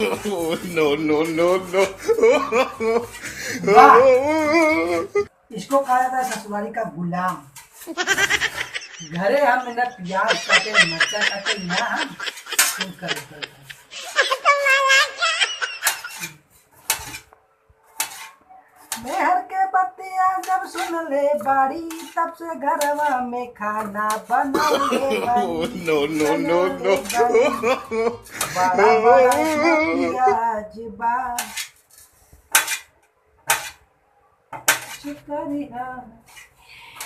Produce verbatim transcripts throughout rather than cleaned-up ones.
Oh, no, no, no, no। वाह! इसको कहा जाता है ससुरारी का गुलाम। घरे हम ना प्याज काटे, मिर्चा काटे, ना हम कुछ करे, करे। मेहर के बतिया जब सुन ले बाड़ी, तब से घरवा में खाना बनौले बाड़ी। Oh, no, no, no, no। बड़ा बड़ा प्याज बा। शुक्रिया।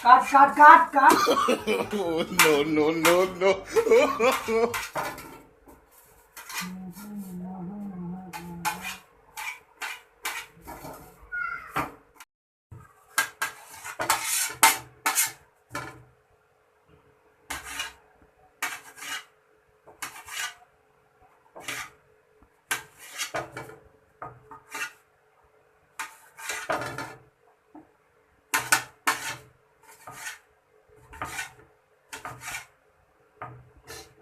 काट, काट, काट, काट। Oh, no, no, no, no।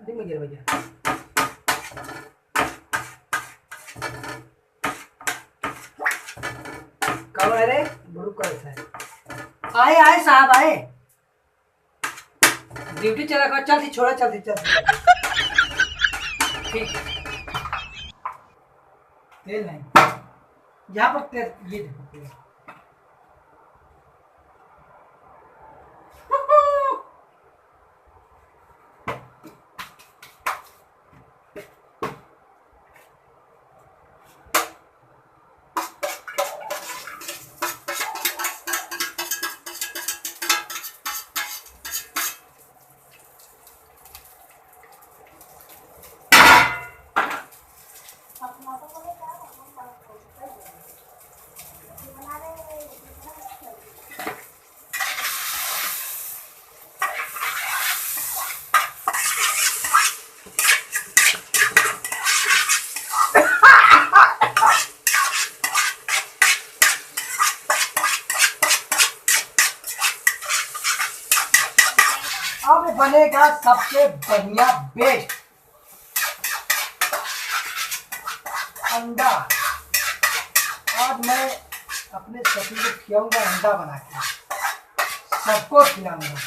अरे मैं गिर गया। कौन है रे? बड़ू कौन है? आए, आए साहब, आए। ड्यूटी चला कर, चल थी, छोड़ा, चल थी, चल थी। ठीक। तेल नहीं। यहाँ पर तेल, ये देखो तेल। अब बनेगा सबसे बढ़िया बेस्ट अंडा। आज मैं अपने ससुर को खिलाऊंगा अंडा बना के, सबको खिलाऊंगा।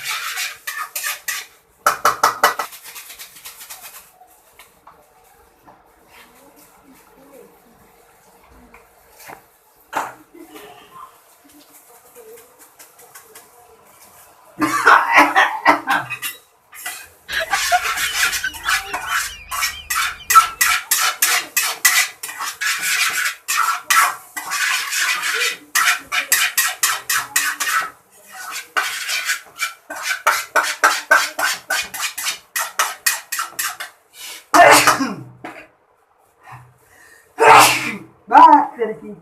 बात करके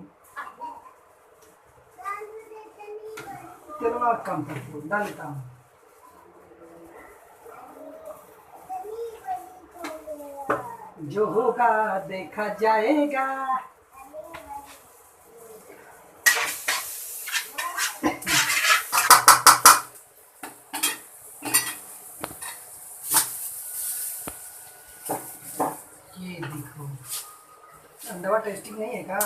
चलो, कम कर दो, डालता हूँ। जो होगा देखा जाएगा। ये देखो, अंडवा टेस्टी नहीं है का?